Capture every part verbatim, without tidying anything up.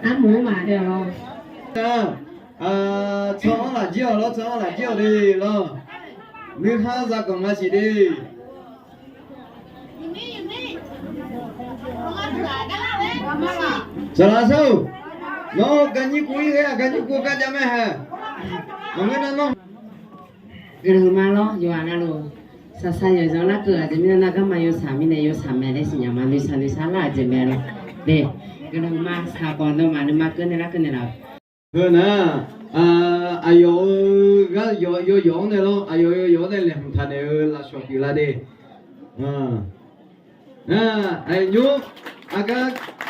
Armur maqaer-awq lawr. Tsanr-anr lafjir-awq lawr, tsanr-anr lafjir-awq de lawr. Nuikhanr zaganq nga siq de. Saqlaq sar-or, nawr garnyir kuv-ir ghae-aq, garnyir kuv gar jav mae hae. Maqngeur nar nawr. Guiqlanq huiqma lawr, yawqghaq navluf saqsaq yawqzanq larkeuv aqjeq mirnae nar, garma yawshaq mirnae yawshaq mae laer siqnya ma, nuisaq nuisar lar aqjeq mae lawr. De, guiqlanq huiqma saqbawq nawmaf nuima keuv nae larkeuv naeqlaf-eu. Heu nar, aqyawf-euq gar yawf yawf-anr nae lawr, aqyawf yawf yawf-anr nae laeqhmq taq naeq-eu lafshawq pyeuflar de. Nar, aqnymr, aqgar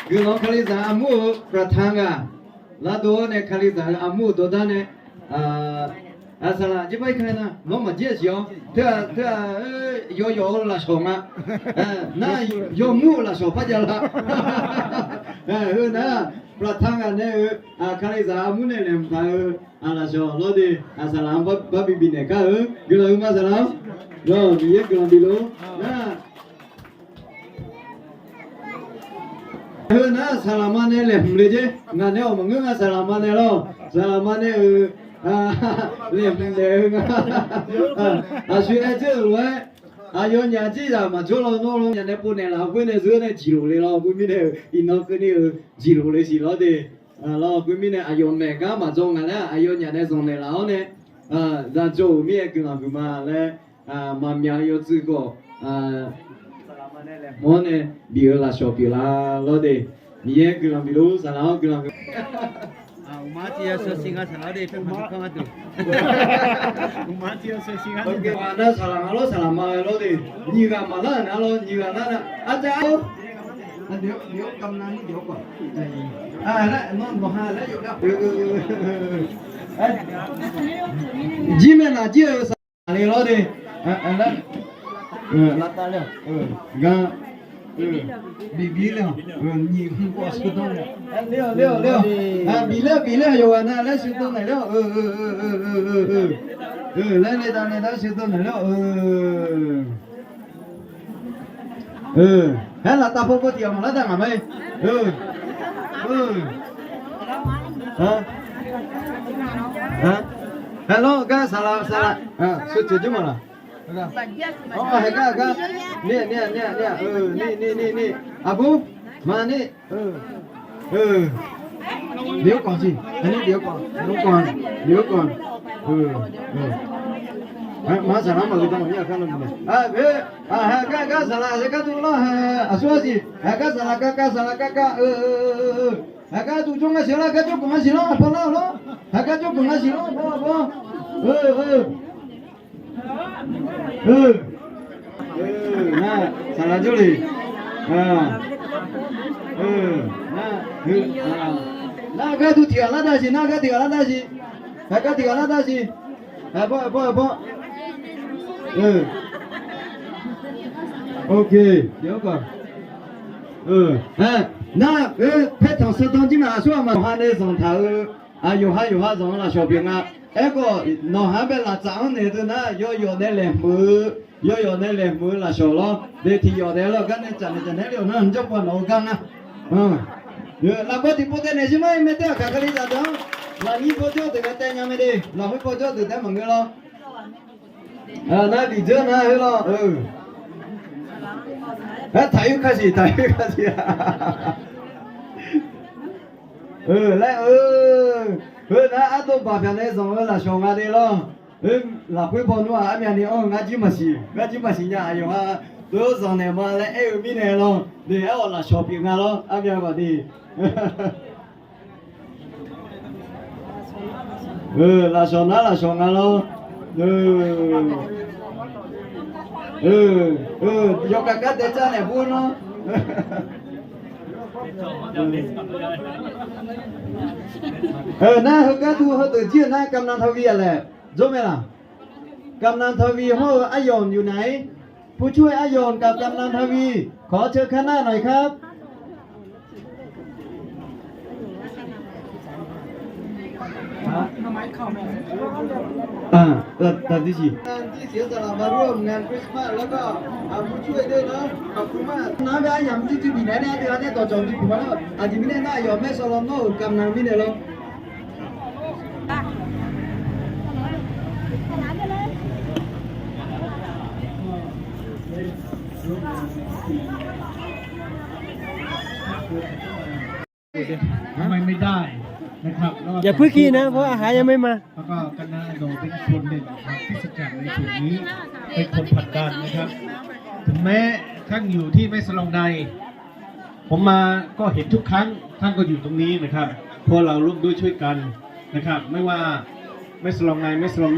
guiqlanq Kalizaq armur-euq ประธาน ghaq, lardov-awr nae Kalizaq-euq armur-euq dawrdar nae, saqlaq jirbar-ir ka nar, nawr maqjir-a siq-awr, teu-aq teu-aq, yawf yawf-eu lafshawq nga. Nar, yawmur-euq lafshawq par jav lar. Heu nar, ประธาน ghaq nae-euq Kalizaq armur nae laeqhmq taq-eu lafshawq lawr de. Saqlaq-anr bar bi bifnaeq kar-eu guiqlanq huiqma saqlaq-anr, Miqyaer guiqlanq bifluf-ur nar. Heu nar saqlaqma nae laeqhmq le jer. Ngaq nae-awq maqngeur nga, saqlaqma nae lawr. Saqlaqma nae-euq laeqhmq naeq-eu nga. Aqshoe aer dzeur-euq lof-aer, aqyawfnyaf jir zaq maqjawr lawnmr lawr, aqyawfnyaf nae povnaeq laf khoer nae zeur nae jiqlof le lawr, khoermirnae-euq iqnan keuvni-eu jiqlof le siq lawr de. Lawr, khoermirnae aqyawf maeq gar maqdzaw ngaq laer aqyawfnyaf nae zanqnaeq laf-awr nae, zaqdzaw-euq mir-aer guiqlanq huiqma laer, maqmyaq-eu yawtsuif khawf, saqlaqma nae laeqhmq-anr nae bif-eu lafshawq pyeuflar lawr de. Miqyaer guiqlanq bifluf-ur, saqlaq-anr guiqlanq huiq. Uqma tiq yawsheuq siq nga saqlaq-awr de, pyaeq maqdur kanr gharduq. Uqma tiq yawsheuq siq nga. Nar saqlaq nga lawr, saqlaqma ghae lawr de. Nyiq ghaq maqlar nar lawr, nyiq ghaq lar nar. Arjav-awr. Jir mae naq jir-eu saqlaq le lawr de. Lavtav le-awq. Gan. Bif bif le-awq. Nyiq hmq khawf sheuqdan naeq. Le-awq le-awq le-awq. Bif le bif le-awq, yawqghaq na laer sheuqdan naeq le-awq. Laer le dav le dav sheuqdan naeq le-awq. Aer lavtav paw paw tiq ghaq maqlar dav ngaq mae. Aer lawr gar saqlaq saqlaq. Sheuqtsoeq jir maq laq. Haeqgar haeqgar. Ni ni ni ni. Aqbur. Maqni. Liq-awr kawq siq. Aqni liq-awr kawq. Liq-awr kawq. Liq-awr kawq. Maq saqlaq maqgui dawq maqngeur-a kar nar. Haeqgar gar saqlaq haeqgar tuvlar hae aqsur-a siq. Haeqgar saqlaq kar kar saqlaq kar kar. Haeqgar tuvjawr nga siq lar, gar jawrgeuf nga siq lar, paw lar-awq lar. Haeqgar jawrgeuf nga siq lar, paw paw. Nar, saqlaq jawrle. Nar, gar duq tiq ghaq lar dav siq, nar gar tiq ghaq lar dav siq. Haeqgar tiq ghaq lar dav siq. Haeqbawr haeqbawr haeqbawr. Ok. Nar, paertanq sheuqdan jir maq aqsur aqma yawqha nae zanqtaq-eu, yawqha yawqha zanq-eu lafshawq pyeuf nga. Aerkhawf nawqha-anr bae laftsaf-anr naeq deuq nar, yawzawq nae laeqhmq-eu, yawzawq nae laeqhmq-eu lafshawq lawr. De tiq yawf daef-aer lawr gar nae tsaf naeq tsaf naeq le-awq nar, jawrpaw nawq-eu gar nga. Lafbawr tiqpov taev naeq shir mar-aer mae tae-aq, Kalizaq deuq-anr lafnyir paw jawr deuq ghae taev nya mae de. Lafkhoer paw jawr deuq taef maqngeur lawr. Nar biqdzeur nar heu lawr. Aer taq-ir kar siq, taq-ir kar siq. Laer-eu, heu nar ardov baqpyaq nae zanq-eu lafshawq nga de lawr. Lafkhoer paw nmr-aq armyavni anr-eu ngar jir maqsiq, ngar jir maqsiq nya aqyawf-a. Dov-awr zanqnaeq ma laer aer-eu mirnae lawr. De aer-awq lafshawq pyeuf nga lawr, armyav ghawq de. Lafshawq nar lafshawq nga lawr. Yawkaq gar daev car naeq bur nawr. Nar heugar tu heudeuq jir-euq nar กำนันทวี-aq laer jawr mae laq? กำนันทวี hawr-eu aryamq yuf naq-ir. Pucoer-eu aryamq gaq กำนันทวี ขอเชิญข้างหน้าหน่อยครับ Nar-aq aryamq jircuiv bifnaeq nae aqdui-anr nae dawqcawq bi puq ma lor. Aqjeq mirnae nar aqyawf แม่สลอง nawr-euq กำนัน mirnae lor. Yapui ki nar, เพราะอาหารยังไม่มา แล้วก็คณะดอกเป็นคนหนึ่งนะครับที่สกัดในส่วนนี้ เป็นคนผลักดันนะครับ ถึงแม้ท่านอยู่ที่แม่สลองใด ผมมาก็เห็นทุกครั้ง ท่านก็อยู่ตรงนี้นะครับ พวกเราร่วมด้วยช่วยกันนะครับ ไม่ว่าแม่สลองในแม่สลอง